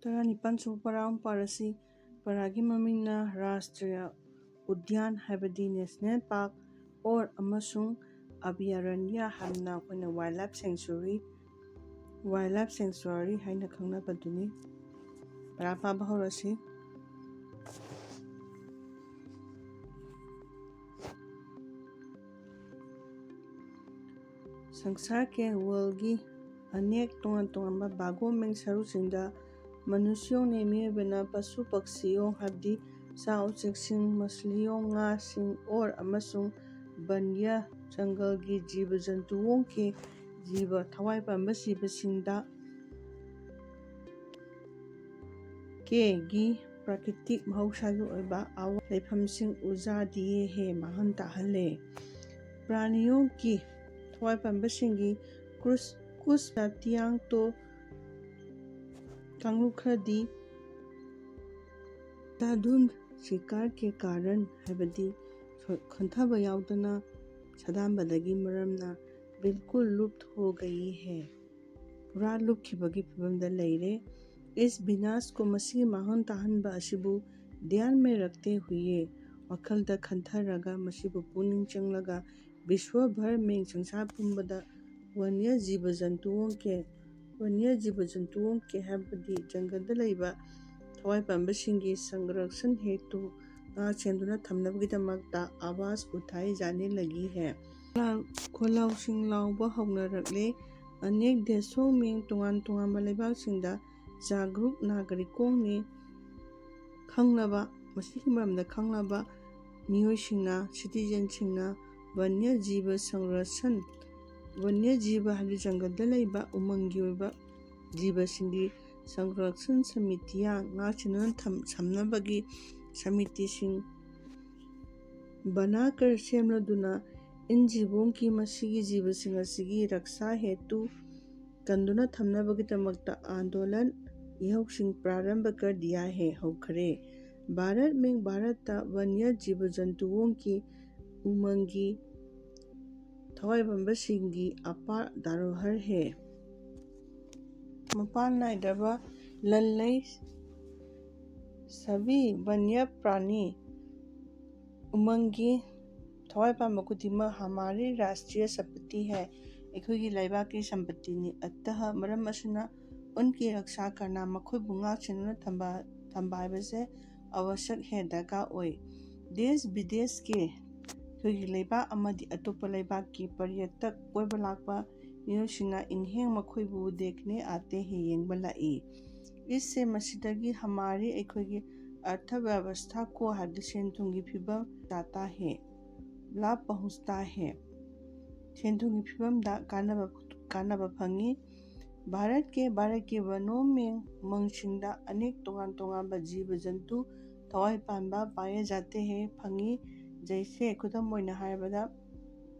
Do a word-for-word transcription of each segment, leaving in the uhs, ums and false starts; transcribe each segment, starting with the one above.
ꯇꯔꯥꯅꯤꯄꯥꯟ ꯁꯨꯕ ꯄꯔꯥ ꯑꯃ ꯄꯥꯔꯁꯤ꯫ ꯄꯔꯥꯒꯤ ꯃꯃꯤꯡꯅ ꯔꯥꯁꯇ꯭ꯔꯤꯌꯥ ꯎꯗ꯭ꯌꯥꯟ ꯍꯥꯏꯕꯗꯤ ꯅꯦꯁꯅꯦꯜ ꯄꯥꯔꯛ ꯑꯣꯔ ꯑꯃꯁꯨꯡ ꯑꯚꯌꯥꯔꯟꯌꯥ ꯍꯥꯏꯅ ꯑꯩꯈꯣꯏꯅ wild life sanctuary, wild life sanctuary ꯍꯥꯏꯅ ꯈꯪꯅꯕꯗꯨꯅꯤ꯫ ꯄꯔꯥ ꯄꯥꯕ ꯍꯧꯔꯁꯤ꯫ ꯁꯪꯁꯥꯔ ꯀꯦ ꯋꯥꯔꯜꯒꯤ ꯑꯅꯦꯛ ꯇꯣꯉꯥꯟ ꯇꯣꯉꯥꯟꯕ ꯕꯥꯒꯣꯃꯦꯡ ꯁꯔꯨꯁꯤꯡꯗ ꯃꯅꯨꯁꯤꯌꯣꯡꯅꯦ ꯃꯤꯑꯣꯏꯕꯅ ꯄꯁꯨ ꯄꯛꯁꯤꯌꯣꯡ ꯍꯥꯏꯕꯗꯤ ꯁꯥ ꯎꯆꯦꯛꯁꯤꯡ, ꯃꯁꯂꯤꯌꯣꯡ ꯉꯥꯁꯤꯡ ꯑꯣꯔ ꯑꯃꯁꯨꯡ ꯕꯟꯌ ꯖꯪꯒꯜꯒꯤ ꯖꯤꯕ ꯖꯟꯇꯨꯋꯣꯡꯒꯤ ꯖꯤꯕ ꯊꯋꯥꯏ ꯄꯥꯟꯕ ꯖꯤꯕꯁꯤꯡꯗ ꯀꯦꯒꯤ ꯄ꯭ꯔꯥꯀ꯭ꯔꯤꯇꯤꯛ ꯃꯍꯧꯁꯥꯒꯤ ꯑꯣꯏꯕ ꯑꯋꯥ ꯂꯩꯐꯝꯁꯤꯡ ꯎꯖꯥ ꯗꯤꯌꯦ ꯍꯦ ꯃꯥꯡꯍꯟ ꯇꯥꯍꯜꯂꯦ꯫ ꯄ꯭ꯔꯥꯅꯤꯌꯣꯡꯒꯤ ꯊꯋꯥꯏ ꯄꯥꯟꯕꯁꯤꯡꯒꯤ ꯀ꯭ꯔꯨꯁ ꯀꯨꯁ ꯇꯤꯌꯥꯡꯇꯣ ꯀꯥꯡꯂꯨꯞ ꯈꯔꯗꯤ ꯇꯥꯗꯨꯟ ꯁꯤꯀꯥꯔ ꯀꯦ ꯀꯥꯔꯟ ꯍꯥꯏꯕꯗꯤ ꯈꯟꯊꯕ ꯌꯥꯎꯗꯅ ꯁꯥꯗꯥꯟꯕꯗꯒꯤ ꯃꯔꯝꯅ ꯕꯤꯜꯀꯨꯜ ꯂꯨꯞꯊꯣꯛ ꯒꯌꯤ ꯍꯦ, ꯄꯨꯔꯥ ꯂꯨꯞꯈꯤꯕꯒꯤ ꯐꯤꯕꯝꯗ ꯂꯩꯔꯦ꯫ ꯏꯁ ꯕꯤꯅꯥꯁꯀꯣ ꯃꯁꯤꯒꯤ ꯃꯥꯡꯍꯟ ꯇꯥꯍꯟꯕ ꯑꯁꯤꯕꯨ ꯙ꯭ꯌꯥꯟ ꯃꯦ ꯔꯛꯇꯦ ꯍꯨꯏꯌꯦ, ꯋꯥꯈꯜꯗ ꯈꯟꯊꯔꯒ ꯃꯁꯤꯕꯨ ꯄꯨꯛꯅꯤꯡ ꯆꯪꯂꯒ ꯕꯤꯁ꯭ꯋ ꯚꯔ ꯃꯦꯡ ꯁꯪꯁꯥꯔ ꯄꯨꯝꯕꯗ ꯋꯟꯌ ꯖꯤꯕ ꯖꯟꯇꯨꯋꯣꯡ ꯀꯦ, ꯋꯟꯌ ꯖꯤꯕ ꯖꯟꯇꯨꯋꯣꯡ ꯀꯦ ꯍꯥꯏꯕꯗꯤ ꯖꯪꯒꯜꯗ ꯂꯩꯕ ꯊꯋꯥꯏ ꯄꯥꯟꯕꯁꯤꯡꯒꯤ ꯁꯪꯔꯛꯁꯟ ꯍꯦꯇꯨ ꯉꯥꯛ ꯁꯦꯟꯗꯨꯅ ꯊꯝꯅꯕꯒꯤꯗꯃꯛꯇ ꯑꯋꯥꯖ ꯎꯊꯥꯏ ꯖꯥꯅꯦ ꯂꯒꯤ ꯍꯦ꯫ ꯈꯣꯜꯂꯥꯎꯁꯤꯡ ꯂꯥꯎꯕ ꯍꯧꯅꯔꯛꯂꯦ꯫ ꯑꯅꯦꯛ ꯗꯦꯁꯣꯡ ꯃꯦꯡ ꯇꯣꯉꯥꯟ ꯇꯣꯉꯥꯟꯕ ꯂꯩꯕꯥꯛꯁꯤꯡꯗ ꯖꯥꯒ꯭ꯔꯨꯛ ꯅꯥꯒꯔꯤꯀꯣꯡꯅꯤ ꯈꯪꯂꯕ, ꯃꯁꯤꯒꯤ ꯃꯔꯝꯗ ꯈꯪꯂꯕ ꯃꯤꯑꯣꯏꯁꯤꯡꯅ, ꯁꯤꯇꯤꯖꯦꯟꯁꯤꯡꯅ ꯋꯟꯌ ꯖꯤꯕ ꯁꯪꯔꯛꯁꯟ, ꯋꯟꯌ ꯖꯤꯕ ꯍꯥꯏꯕꯗꯤ ꯖꯪꯒꯜꯗ ꯂꯩꯕ ꯎꯃꯪꯒꯤ ꯑꯣꯏꯕ ꯖꯤꯕꯁꯤꯡꯒꯤ ꯁꯪꯔꯛꯁꯟ ꯁꯃꯤꯇꯤꯌꯥ ꯉꯥꯛ ꯁꯦꯟꯗꯨꯅ ꯊꯝ-, ꯊꯝꯅꯕꯒꯤ ꯁꯃꯤꯇꯤꯁꯤꯡ ꯕꯅꯥꯀꯔ ꯁꯦꯝꯂꯗꯨꯅ ꯏꯟ ꯖꯤꯕꯣꯡꯒꯤ ꯃꯁꯤꯒꯤ ꯖꯤꯕꯁꯤꯡ ꯑꯁꯤꯒꯤ ꯔꯛꯁꯥ ꯍꯦꯇꯨ ꯀꯟꯗꯨꯅ ꯊꯝꯅꯕꯒꯤꯗꯃꯛꯇ ꯑꯥꯟꯗꯣꯂꯟ ꯏꯍꯧꯁꯤꯡ ꯄ꯭ꯔꯥꯔꯝꯚ ꯀꯔ ꯗꯤꯌꯥ ꯍꯦ ꯍꯧꯈꯔꯦ꯫ ꯚꯥꯔꯠ ꯃꯦꯡ ꯚꯥꯔꯠꯇ ꯋꯟꯌ ꯖꯤꯕ ꯖꯟꯇꯨꯋꯣꯡꯒꯤ ꯎꯃꯪꯒꯤ ꯊꯋꯥꯏ ꯄꯥꯟꯕꯁꯤꯡꯒꯤ ꯑꯄꯥ ꯗꯥꯔꯣꯍꯔ ꯍꯦ꯫ ꯃꯄꯥꯟ ꯅꯥꯏꯗꯕ ꯂꯟꯂꯩ ꯁꯕꯤ ꯕꯟꯌ ꯄ꯭ꯔꯥꯅꯤ ꯎꯃꯪꯒꯤ ꯊꯋꯥꯏ ꯄꯥꯟꯕ ꯈꯨꯗꯤꯡꯃꯛ ꯍꯃꯥꯔꯤ ꯔꯥꯁꯇ꯭ꯔꯤꯌ ꯁꯝꯄꯇꯤ ꯍꯦ꯫ ꯑꯩꯈꯣꯏꯒꯤ ꯂꯩꯕꯥꯛꯀꯤ ꯁꯝꯄꯇꯤꯅꯤ꯫ ꯑꯠꯇꯍ, ꯃꯔꯝ ꯑꯁꯤꯅ, ꯎꯟꯀꯤ ꯔꯛꯁꯥ ꯀꯔꯅꯥ, ꯃꯈꯣꯏꯕꯨ ꯉꯥꯛ ꯁꯦꯟꯗꯨꯅ ꯊꯝꯕ ꯊꯝꯕ ꯍꯥꯏꯕꯁꯦ ꯑꯋꯁꯛ ꯍꯦ, ꯗꯔꯀꯥꯔ ꯑꯣꯏ꯫ ꯗꯦꯁ ꯕꯤꯗꯦꯁꯀꯤ, ꯑꯩꯈꯣꯏꯒꯤ ꯂꯩꯕꯥꯛ ꯑꯃꯗꯤ ꯑꯇꯣꯞꯄ ꯂꯩꯕꯥꯛꯀꯤ ꯄꯔꯤꯌꯇꯛ ꯀꯣꯏꯕ ꯂꯥꯛꯄ ꯃꯤꯑꯣꯏꯁꯤꯡꯅ ꯏꯟꯍꯦꯡ ꯃꯈꯣꯏꯕꯨ ꯗꯦꯈꯅꯦ ꯑꯥꯇꯦ ꯍꯦ, ꯌꯦꯡꯕ ꯂꯥꯛꯏ꯫ ꯏꯁꯁꯦ, ꯃꯁꯤꯗꯒꯤ ꯍꯃꯥꯔꯤ, ꯑꯩꯈꯣꯏꯒꯤ ꯑꯔꯊ ꯕ꯭ꯌꯕꯁꯊꯥ ꯀꯣ ꯍꯥꯏꯕꯗꯤ ꯁꯦꯟ ꯊꯨꯝꯒꯤ ꯐꯤꯕꯝ ꯇꯥꯇꯥ ꯍꯦ, ꯂꯥꯚ ꯄꯍꯨꯁꯇꯥ ꯍꯦ, ꯁꯦꯟ ꯊꯨꯝꯒꯤ ꯐꯤꯕꯝꯗ ꯀꯥꯟꯅꯕ ꯀꯥꯟꯅꯕ ꯐꯪꯉꯤ꯫ ꯚꯥꯔꯠꯀꯤ ꯚꯥꯔꯠꯀꯤ ꯋꯅꯣꯃꯦꯡ ꯎꯃꯪꯁꯤꯡꯗ ꯑꯅꯦꯛ ꯇꯣꯉꯥꯟ ꯇꯣꯉꯥꯟꯕ ꯖꯤꯕ ꯖꯟꯇꯨ ꯊꯋꯥꯏ ꯄꯥꯟꯕ ꯄꯥꯌꯦ ꯖꯥꯇꯦ ꯍꯦ ꯐꯪꯉꯤ꯫ ꯖꯩꯁꯦ, ꯈꯨꯗꯝ ꯑꯣꯏꯅ ꯍꯥꯏꯔꯕꯗ,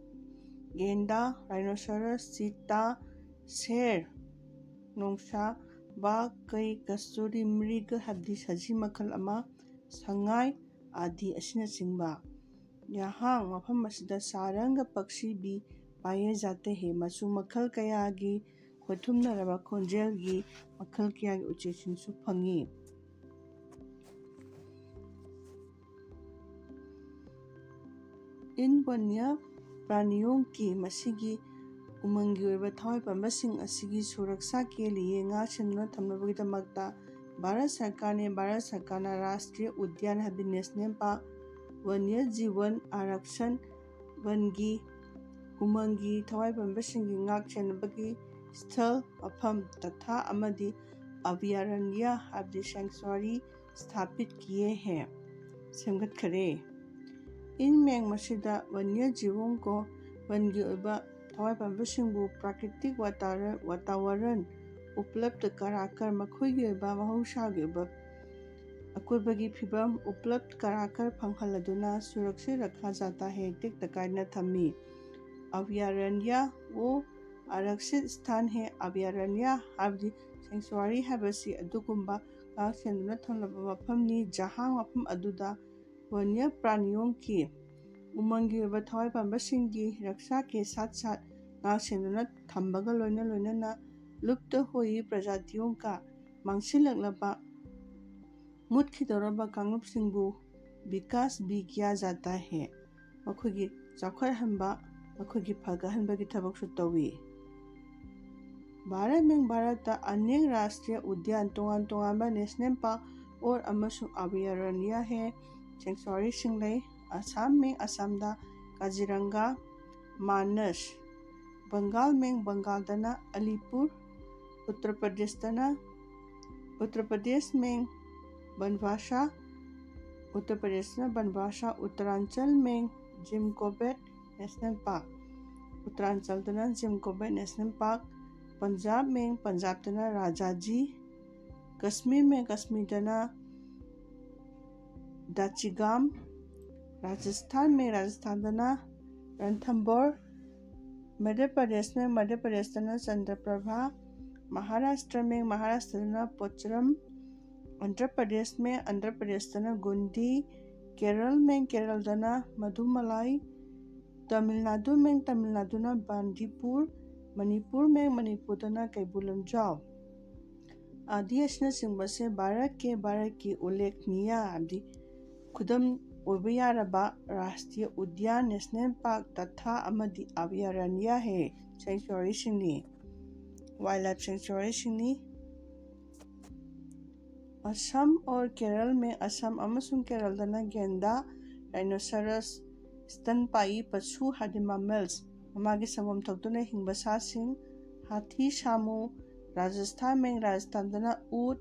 ꯒꯦꯟꯗꯥ, ꯔꯥꯏꯅꯣꯁꯔꯁ, ꯆꯤꯇꯥ, ꯁꯦꯔ, ꯅꯣꯡꯁꯥ, ꯕꯥꯒ, ꯀꯩ, ꯀꯁꯇꯨꯔꯤ ꯃ꯭ꯔꯤꯒ ꯍꯥꯏꯕꯗꯤ ꯁꯖꯤ ꯃꯈꯜ ꯑꯃ, ꯁꯉꯥꯏ ꯑꯥꯗꯤ ꯑꯁꯤꯅꯆꯤꯡꯕ꯫ ꯌꯥꯍꯥꯡ, ꯃꯐꯝ ꯑꯁꯤꯗ ꯁꯥꯔꯪꯒ ꯄꯛꯁꯤꯕꯤ ꯄꯥꯌꯦ ꯖꯥꯇꯦ ꯍꯦ, ꯃꯆꯨ ꯃꯈꯜ ꯀꯌꯥꯒꯤ ꯈꯣꯏꯊꯨꯝꯅꯔꯕ ꯈꯣꯟꯖꯦꯜꯒꯤ ꯃꯈꯜ ꯀꯌꯥꯒꯤ ꯎꯆꯦꯛꯁꯤꯡꯁꯨ ꯐꯪꯉꯤ꯫ ꯏꯟ ꯕꯟꯌ ꯄ꯭ꯔꯥꯅꯤꯌꯣꯡꯀꯤ, ꯃꯁꯤꯒꯤ ꯎꯃꯪꯒꯤ ꯑꯣꯏꯕ ꯊꯋꯥꯏ ꯄꯥꯟꯕꯁꯤꯡ ꯑꯁꯤꯒꯤ ꯁꯨꯔꯛꯁꯥ ꯀꯦꯜꯂꯤꯌꯦ, ꯉꯥꯛ ꯁꯦꯟꯗꯨꯅ ꯊꯝꯅꯕꯒꯤꯗꯃꯛꯇ ꯚꯥꯔꯠ ꯁꯔꯀꯥꯔꯅ, ꯚꯥꯔꯠ ꯁꯔꯀꯥꯔꯅ ꯔꯥꯁꯇ꯭ꯔꯤꯌ ꯎꯗ꯭ꯌꯥꯟ ꯍꯥꯏꯕꯗꯤ ꯅꯦꯁꯅꯦꯜ ꯄꯥꯔꯛ, ꯋꯟꯌ ꯖꯤꯕꯟ ꯑꯥꯔꯛꯁꯟ, ꯋꯟꯒꯤ, ꯎꯃꯪꯒꯤ ꯊꯋꯥꯏ ꯄꯥꯟꯕꯁꯤꯡꯒꯤ ꯉꯥꯛ ꯁꯦꯟꯅꯕꯒꯤ ꯁ꯭ꯊꯜ, ꯃꯐꯝ, ꯇꯊꯥ ꯑꯃꯗꯤ ꯑꯚꯌꯥꯔꯟꯌ ꯍꯥꯏꯕꯗꯤ ꯁꯦꯡꯆꯨꯋꯥꯔꯤ ꯁ꯭ꯊꯥꯄꯤꯠ ꯀꯤꯌꯦ ꯍꯦ, ꯁꯦꯝꯒꯠꯈꯔꯦ꯫ ꯏꯟ ꯃꯦꯡ ꯃꯁꯤꯗ ꯋꯟꯌ ꯖꯤꯕꯣꯡ ꯀꯣ, ꯋꯟꯒꯤ ꯑꯣꯏꯕ ꯊꯋꯥꯏ ꯄꯥꯟꯕꯁꯤꯡꯕꯨ ꯄ꯭ꯔꯥꯀ꯭ꯔꯤꯇꯤꯛ ꯋꯥꯇꯥꯔ-, ꯋꯥꯇꯥꯋꯥꯔꯟ, ꯎꯄꯂꯕ꯭ꯙ ꯀꯔꯥꯀꯔ, ꯃꯈꯣꯏꯒꯤ ꯑꯣꯏꯕ ꯃꯍꯧꯁꯥꯒꯤ ꯑꯣꯏꯕ ꯑꯀꯣꯏꯕꯒꯤ ꯐꯤꯕꯝ, ꯎꯄꯂꯕꯙ ꯀꯔꯥꯀꯔ ꯐꯪꯍꯜꯂꯗꯨꯅ ꯁꯨꯔꯛꯁꯤꯠ ꯔꯈꯥ ꯖꯥꯇꯥ ꯍꯦ ꯇꯦꯛꯇ ꯀꯥꯏꯗꯅ ꯊꯝꯃꯤ꯫ ꯑꯚꯌꯥꯔꯟꯌ ꯋꯣ ꯑꯥꯔꯛꯁꯤꯠ ꯁ꯭ꯊꯥꯟ ꯍꯦ꯫ ꯑꯚꯌꯥꯔꯟꯌ ꯍꯥꯏꯕꯗꯤ ꯁꯦꯡꯆꯨꯋꯥꯔꯤ ꯍꯥꯏꯕꯁꯤ ꯑꯗꯨꯒꯨꯝꯕ ꯉꯥꯛ ꯁꯦꯟꯗꯨꯅ ꯊꯝꯂꯕ ꯃꯐꯝꯅꯤ, ꯖꯍꯥꯡ ꯃꯐꯝ ꯑꯗꯨꯗ ꯋꯟꯌ ꯄ꯭ꯔꯥꯅꯤꯌꯣꯡꯀꯤ, ꯎꯃꯪꯒꯤ ꯑꯣꯏꯕ ꯊꯋꯥꯏ ꯄꯥꯟꯕꯁꯤꯡꯒꯤ ꯔꯛꯁꯥ ꯀꯦ ꯁꯥꯠ ꯁꯥꯠ ꯉꯥꯛ ꯁꯦꯟꯗꯨꯅ ꯊꯝꯕꯒ ꯂꯣꯏꯅ ꯂꯣꯏꯅꯅ ꯂꯨꯞꯇ ꯍꯣꯏ ꯄ꯭ꯔꯖꯥꯇꯤꯌꯣꯡ ꯀꯥ ꯃꯥꯡꯁꯤꯜꯂꯛꯂꯕ, ꯃꯨꯠꯈꯤꯗꯧꯔꯕ ꯀꯥꯡꯂꯨꯞꯁꯤꯡꯕꯨ ꯕꯤꯀꯥꯁ ꯕꯤ ꯀꯤꯌꯥ ꯖꯥꯇꯥ ꯍꯦ, ꯃꯈꯣꯏꯒꯤ ꯆꯥꯎꯈꯠꯍꯟꯕ, ꯃꯈꯣꯏꯒꯤ ꯐꯒꯠꯍꯟꯕꯒꯤ ꯊꯕꯛꯁꯨ ꯇꯧꯏ꯫ ꯚꯥꯔꯠ ꯃꯦꯡ ꯚꯥꯔꯠꯇ ꯑꯅꯦꯛ ꯔꯥꯁꯇ꯭ꯔꯤꯌ ꯎꯗ꯭ꯌꯥꯟ, ꯇꯣꯉꯥꯟ ꯇꯣꯉꯥꯟꯕ ꯅꯦꯁꯅꯦꯜ ꯄꯥꯔꯛ ꯑꯣꯔ ꯑꯃꯁꯨꯡ ꯑꯚꯌꯥꯔꯅ꯭ꯌ ꯍꯦ, ꯁꯦꯡꯆꯨꯋꯥꯔꯤꯁꯤꯡ ꯂꯩ꯫ ꯑꯁꯥꯝ ꯃꯦꯡ ꯑꯁꯥꯝꯗ ꯀꯥꯖꯤꯔꯪꯒꯥ, ꯃꯥꯅꯁ, ꯕꯪꯒꯥꯜ ꯃꯦꯡ ꯕꯪꯒꯥꯜꯗꯅ ꯑꯂꯤꯄꯨꯔ, ꯎꯠꯇꯔ ꯄ꯭ꯔꯗꯦꯁꯇꯅ, ꯎꯠꯇꯔ ꯄ꯭ꯔꯗꯦꯁ ꯃꯦꯡ ꯕꯟꯚꯥꯁꯥ, ꯎꯠꯇꯔ ꯄ꯭ꯔꯗꯦꯁꯅ ꯕꯟꯚꯥꯁꯥ, ꯎꯠꯇꯔꯥꯟꯆꯜ ꯃꯦꯡ ꯖꯤꯝ ꯀꯣꯕꯦꯠ ꯅꯦꯁꯅꯦꯜ ꯄꯥꯔꯛ, ꯎꯠꯇꯔꯥꯟꯆꯜꯗꯅ Jim Corbett national park, Punjab ꯃꯦꯡ ꯄꯟꯖꯥꯕꯇꯅ ꯔꯥꯖꯥꯖꯤ, ꯀꯁꯃꯤꯔ ꯃꯦꯡ ꯀꯁꯃꯤꯔꯗꯅ ꯗꯥꯆꯤꯒꯥꯝ, ꯔꯥꯖꯁꯊꯥꯟ ꯃꯦꯡ ꯔꯥꯖꯁꯊꯥꯟꯗꯅ ꯔꯟꯊꯝꯕꯣꯔ, ꯃꯙ꯭ꯌ ꯄ꯭ꯔꯗꯦꯁ ꯃꯦꯡ ꯃꯙ꯭ꯌ ꯄ꯭ꯔꯗꯦꯁꯇꯅ ꯆꯟꯗ꯭ꯔꯄ꯭ꯔꯚꯥ, ꯃꯍꯥꯔꯥꯁꯇ꯭ꯔ ꯃꯦꯡ ꯃꯍꯥꯔꯥꯁꯇ꯭ꯔꯗꯅ ꯄꯣꯆꯔꯝ, ꯑꯟꯙ꯭ꯔ ꯄ꯭ꯔꯗꯦꯁ ꯃꯦꯡ ꯑꯟꯙ꯭ꯔ ꯄ꯭ꯔꯗꯦꯁꯇꯅ ꯒꯨꯟꯗꯤ, ꯀꯦꯔꯜ ꯃꯦꯡ ꯀꯦꯔꯜꯗꯅ ꯃꯙꯨꯃꯂꯥꯏ, ꯇꯥꯃꯤꯜ ꯅꯥꯗꯨ ꯃꯦꯡ ꯇꯥꯃꯤꯜ ꯅꯥꯗꯨꯅ ꯕꯥꯟꯗꯤꯄꯨꯔ, ꯃꯅꯤꯄꯨꯔ ꯃꯦꯡ ꯃꯅꯤꯄꯨꯔꯗꯅ ꯀꯩꯕꯨꯜ ꯂꯝꯖꯥꯎ꯫ ꯑꯥꯗꯤ ꯑꯁꯤꯅꯆꯤꯡꯕꯁꯦ ꯚꯥꯔꯠꯀꯤ, ꯚꯥꯔꯠꯀꯤ ꯎꯜꯂꯦꯈꯅꯤꯌ ꯍꯥꯏꯕꯗꯤ ꯈꯨꯗꯝ ꯑꯣꯏꯕ ꯌꯥꯔꯕ ꯔꯥꯁꯇ꯭ꯔꯤꯌ ꯎꯗ꯭ꯌꯥꯟ, ꯅꯦꯁꯅꯦꯜ ꯄꯥꯔꯛ, ꯇꯊꯥ ꯑꯃꯗꯤ ꯑꯚꯌꯥꯔꯅ꯭ꯌ ꯍꯦ, ꯁꯦꯡꯆꯨꯋꯥꯔꯤꯁꯤꯡꯅꯤ, ꯋꯥꯏꯜ ꯂꯥꯏꯐ ꯁꯦꯡꯆꯨꯋꯥꯔꯤꯁꯤꯡꯅꯤ꯫ ꯑꯁꯥꯝ ꯑꯣꯔ ꯀꯦꯔꯜ ꯃꯦꯡ ꯑꯁꯥꯝ ꯑꯃꯁꯨꯡ ꯀꯦꯔꯜꯗꯅ ꯒꯦꯟꯗꯥ, ꯔꯥꯏꯅꯣꯁꯔꯁ, ꯁ꯭ꯇꯟꯄꯥꯌꯤ ꯄꯁꯨ ꯍꯥꯏꯗꯤ ꯃꯃꯦꯜꯁ, ꯃꯃꯥꯒꯤ ꯁꯪꯒꯣꯝ ꯊꯛꯇꯨꯅ ꯍꯤꯡꯕ ꯁꯥꯁꯤꯡ, ꯍꯥꯊꯤ, ꯁꯥꯃꯨ, ꯔꯥꯖꯁꯊꯥꯟ ꯃꯦꯡ ꯔꯥꯖꯁꯊꯥꯟꯗꯅ ꯎꯠ,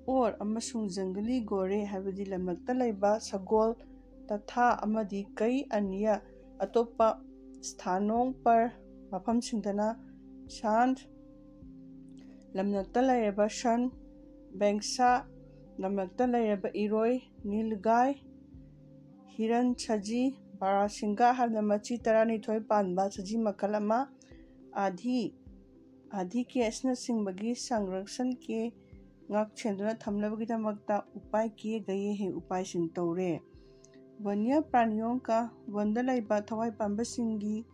ꯑꯣꯔ ꯑꯃꯁꯨꯡ ꯖꯪꯒꯂꯤ ꯒꯣꯔꯦ ꯍꯥꯏꯕꯗꯤ ꯂꯝꯂꯛꯇ ꯂꯩꯕ ꯁꯒꯣꯜ, ꯇꯊꯥ ꯑꯃꯗꯤ ꯀꯩ ꯑꯅꯤꯌ ꯑꯇꯣꯞꯄ ꯁ꯭ꯊꯥꯅꯣꯡ ꯄꯔ ꯃꯐꯝꯁꯤꯡꯗꯅ ꯁꯥꯟ, ꯂꯝꯂꯛꯇ ꯂꯩꯔꯕ ꯁꯟ, ꯕꯦꯡꯁꯥ, ꯂꯝꯂꯛꯇ ꯂꯩꯔꯕ ꯏꯔꯣꯏ, ꯅꯤꯜꯒꯥꯏ, ꯍꯤꯔꯟ ꯁꯖꯤ, ꯕꯥꯔꯥꯁꯤꯡꯒꯥ ꯍꯥꯏꯅ ꯃꯆꯤ ꯇꯔꯥꯅꯤꯊꯣꯏ ꯄꯥꯟꯕ ꯁꯖꯤ ꯃꯈꯜ ꯑꯃ, ꯑꯥꯙꯤ, ꯑꯥꯙꯤ ꯀꯦ ꯑꯁꯤꯅꯆꯤꯡꯕꯒꯤ ꯁꯪꯔꯛꯁꯟ ꯀꯦ ꯉꯥꯛ ꯁꯦꯟꯗꯨꯅ ꯊꯝꯅꯕꯒꯤꯗꯃꯛꯇ ꯎꯄꯥꯏ ꯀꯦ ꯒꯌꯦ ꯍꯦ ꯎꯄꯥꯏꯁꯤꯡ ꯇꯧꯔꯦ꯫ ꯋꯟꯌ ꯄ꯭ꯔꯥꯅꯤꯌꯣꯡ ꯀ, ꯋꯟꯗ ꯂꯩꯕ ꯊꯋꯥꯏ ꯄꯥꯟꯕꯁꯤꯡꯒꯤ,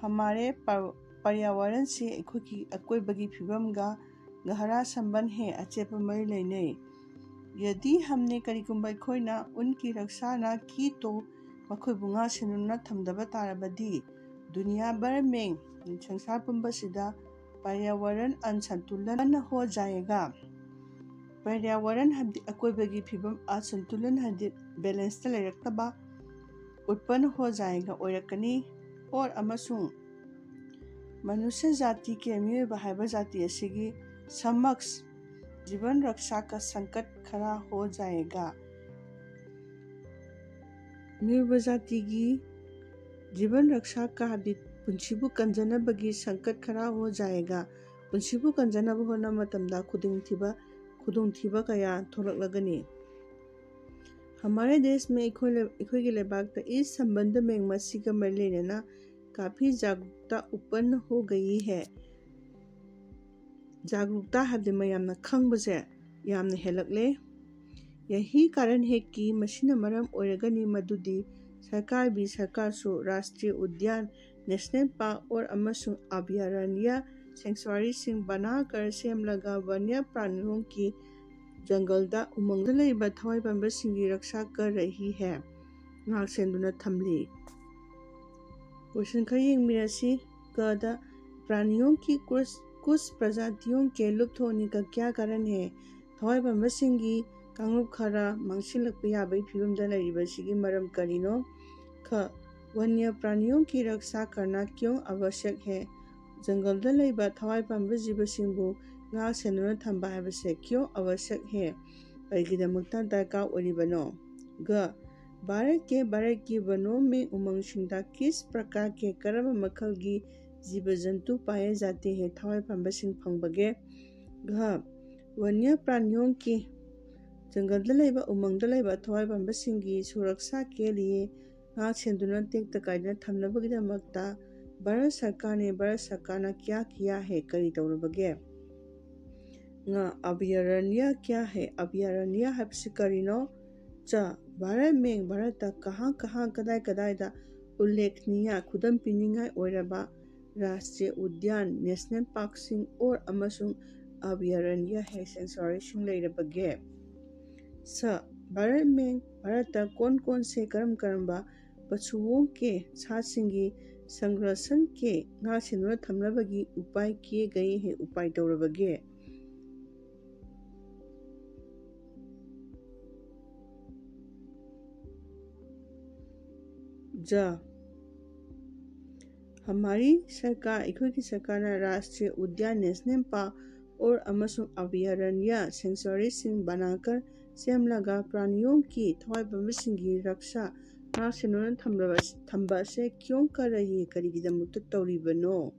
ꯍꯃꯥꯔꯦ ꯄ-, ꯄꯔꯤꯌꯥꯋꯥꯔꯟꯁꯤ ꯑꯩꯈꯣꯏꯒꯤ ꯑꯀꯣꯏꯕꯒꯤ ꯐꯤꯕꯝꯒ गहरा संबंध है, ꯑꯆꯦꯠꯄ ꯃꯔꯤ ꯂꯩꯅꯩ꯫ यदि हमने, ꯀꯔꯤꯒꯨꯝꯕ ꯑꯩꯈꯣꯏꯅ, उनकी रक्षा न की तो, ꯃꯈꯣꯏꯕꯨ ꯉꯥꯛ ꯁꯦꯟꯗꯨꯅ ꯊꯝꯗꯕ ꯇꯥꯔꯕꯗꯤ, दुनिया भर में, ꯁꯪꯁꯥꯔ ꯄꯨꯝꯕꯁꯤꯗ, पर्यावरण असंतुलन हो जाएगा꯫ पर्यावरण ꯍꯥꯏꯕꯗꯤ ꯑꯀꯣꯏꯕꯒꯤ ꯐꯤꯕꯝ, असंतुलन ꯍꯥꯏꯕꯗꯤ ꯕꯦꯂꯦꯟꯁꯇ ꯂꯩꯔꯛꯇꯕ, उत्पन्न हो जाएगा ꯑꯣꯏꯔꯛꯀꯅꯤ꯫ और ꯑꯃꯁꯨꯡ मनुष्य जाति के, ꯃꯤꯑꯣꯏꯕ ꯍꯥꯏꯕ ꯖꯥꯇꯤ ꯑꯁꯤꯒꯤ समक्ष जीवन रक्षा का संकट खड़ा हो जाएगा꯫ ꯃꯤꯑꯣꯏꯕ ꯖꯥꯇꯤꯒꯤ जीवन रक्षा का ꯍꯥꯏꯕꯗꯤ ꯄꯨꯟꯁꯤꯕꯨ ꯀꯟꯖꯅꯕꯒꯤ संकट खड़ा हो जाएगा꯫ ꯄꯨꯟꯁꯤꯕꯨ ꯀꯟꯖꯅꯕ ꯍꯣꯠꯅꯕ ꯃꯇꯝꯗ ꯈꯨꯗꯣꯡꯊꯤꯕ, ꯈꯨꯗꯣꯡꯊꯤꯕ ꯀꯌꯥ ꯊꯣꯛꯂꯛꯂꯒꯅꯤ꯫ हमारे देश में ꯑꯩꯈꯣꯏ ꯂꯩ-, ꯑꯩꯈꯣꯏꯒꯤ ꯂꯩꯕꯥꯛꯇ इस संबंध में ꯃꯁꯤꯒ ꯃꯔꯤ ꯂꯩꯅꯅ काफी जागरूकता उत्पन्न हो गई है꯫ जागरूकता ꯍꯥꯏꯕꯗꯤ ꯃꯌꯥꯝꯅ ꯈꯪꯕꯁꯦ ꯌꯥꯝꯅ ꯍꯦꯜꯂꯛꯂꯦ꯫ यही कारण है कि ꯃꯁꯤꯅ ꯃꯔꯝ ꯑꯣꯏꯔꯒꯅꯤ ꯃꯗꯨꯗꯤ सरकार भी, सरकार ꯁꯨ राष्ट्रीय उद्यान, नेशनल पार्क और ꯑꯃꯁꯨꯡ अभयारण्य, सैंक्चुअरी ꯁꯤꯡ बनाकर, ꯁꯦꯝꯂꯒ वन्य प्राणियों की, ꯖꯪꯒꯜꯗ, ꯎꯃꯪꯗ ꯂꯩꯕ ꯊꯋꯥꯏ ꯄꯥꯟꯕꯁꯤꯡꯒꯤ रक्षा कर रही है, ꯉꯥꯛ ꯁꯦꯟꯗꯨꯅ ꯊꯝꯂꯤ꯫ ꯀꯣꯏꯁꯟ ꯈꯔ ꯌꯦꯡꯃꯤꯟꯅꯁꯤ꯫ ꯀꯗ, प्राणियों की कुछ, कुछ प्रजातियों के लुप्त होने का क्या कारण है? ꯊꯋꯥꯏ ꯄꯥꯟꯕꯁꯤꯡꯒꯤ ꯀꯥꯡꯂꯨꯞ ꯈꯔ ꯃꯥꯡꯁꯤꯜꯂꯛꯄ ꯌꯥꯕꯒꯤ ꯐꯤꯕꯝꯗ ꯂꯩꯔꯤꯕꯁꯤꯒꯤ ꯃꯔꯝ ꯀꯔꯤꯅꯣ? ꯈ, वन्य प्राणियों की रक्षा करना क्यों आवश्यक है? ꯖꯪꯒꯜꯗ ꯂꯩꯕ ꯊꯋꯥꯏ ꯄꯥꯟꯕ ꯖꯤꯕꯁꯤꯡꯕꯨ ꯉꯥꯛ ꯁꯦꯟꯗꯨꯅ ꯊꯝꯕ ꯍꯥꯏꯕꯁꯦ क्यों आवश्यक है? ꯀꯔꯤꯒꯤꯗꯃꯛꯇ ꯗꯔꯀꯥꯔ ꯑꯣꯏꯔꯤꯕꯅꯣ? ꯒ, भारत के, भारत की वनों में ꯎꯃꯪꯁꯤꯡꯗ किस प्रकार के, ꯀꯔꯝꯕ ꯃꯈꯜꯒꯤ जीव जंतु पाए जाते हैं, ꯊꯋꯥꯏ ꯄꯥꯟꯕꯁꯤꯡ ꯐꯪꯕꯒꯦ? ꯘ, वन्य प्राणियों की, ꯖꯪꯒꯜꯗ ꯂꯩꯕ, ꯎꯃꯪꯗ ꯂꯩꯕ ꯊꯋꯥꯏ ꯄꯥꯟꯕꯁꯤꯡꯒꯤ सुरक्षा के लिए, ꯉꯥꯛ ꯁꯦꯟꯗꯨꯅ ꯇꯦꯛꯇ ꯀꯥꯏꯗꯅ ꯊꯝꯅꯕꯒꯤꯗꯃꯛꯇ भारत सरकार ने, भारत सरकार ꯅ क्या किया है, ꯀꯔꯤ ꯇꯧꯔꯕꯒꯦ? ꯉ, अभयारण्य क्या है? अभयारण्य ꯍꯥꯏꯕꯁꯤ ꯀꯔꯤꯅꯣ? ꯆ, भारत में, ꯚꯥꯔꯠꯇ ꯀꯍꯥꯡ ꯀꯍꯥꯡ, ꯀꯗꯥꯏ ꯀꯗꯥꯏꯗ, उल्लेखनीय, ꯈꯨꯗꯝ ꯄꯤꯅꯤꯡꯉꯥꯏ ꯑꯣꯏꯔꯕ, राष्ट्रीय उद्यान, नेशनल पार्क ꯁꯤꯡ और ꯑꯃꯁꯨꯡ ꯑꯚꯌꯥꯔꯟꯌ ꯍꯦ ꯁꯦꯡꯆꯨꯋꯥꯔꯤꯁꯤꯡ ꯂꯩꯔꯕꯒꯦ? ꯁ, ꯚꯥꯔꯠ ꯃꯦ, ꯚꯥꯔꯠꯇ ꯀꯣꯟ ꯀꯣꯟ ꯁꯦ ꯀꯔꯝ ꯀꯔꯝꯕ ꯄꯁꯨꯋꯣꯡ ꯀꯦ ꯁꯥꯁꯤꯡꯒꯤ ꯁꯪꯔꯛꯁꯟ ꯀꯦ ꯉꯥꯛ ꯁꯦꯟꯗꯨꯅ ꯊꯝꯅꯕꯒꯤ ꯎꯄꯥꯏ ꯀꯤꯌꯦ ꯒꯌꯦ ꯍꯦ ꯎꯄꯥꯏ ꯇꯧꯔꯕꯒꯦ? ꯖ, ꯍꯃꯥꯔꯤ ꯁꯔꯀꯥꯔ, ꯑꯩꯈꯣꯏꯒꯤ ꯁꯔꯀꯥꯔꯅ ꯔꯥꯁꯇ꯭ꯔꯤꯌ ꯎꯗ꯭ꯌꯥꯟ, ꯅꯦꯁꯅꯦꯜ ꯄꯥꯔꯛ ꯑꯣꯔ ꯑꯃꯁꯨꯡ ꯑꯚꯌꯥꯔꯟꯌ ꯁꯦꯡꯆꯨꯋꯥꯔꯤꯁꯤꯡ ꯕꯅꯥꯀꯔ ꯁꯦꯝꯂꯒ ꯄ꯭ꯔꯥꯅꯤꯌꯣꯡꯒꯤ ꯊꯋꯥꯏ ꯄꯥꯟꯕꯁꯤꯡꯒꯤ ꯔꯛꯁꯥ ꯉꯥꯛ ꯁꯦꯟꯗꯨꯅ ꯊꯝꯂꯕ-, ꯊꯝꯕ ꯑꯁꯦ ꯀ꯭ꯌꯣꯡ ꯀꯔꯌꯦ ꯀꯔꯤꯒꯤꯗꯃꯛꯇ ꯇꯧꯔꯤꯕꯅꯣ?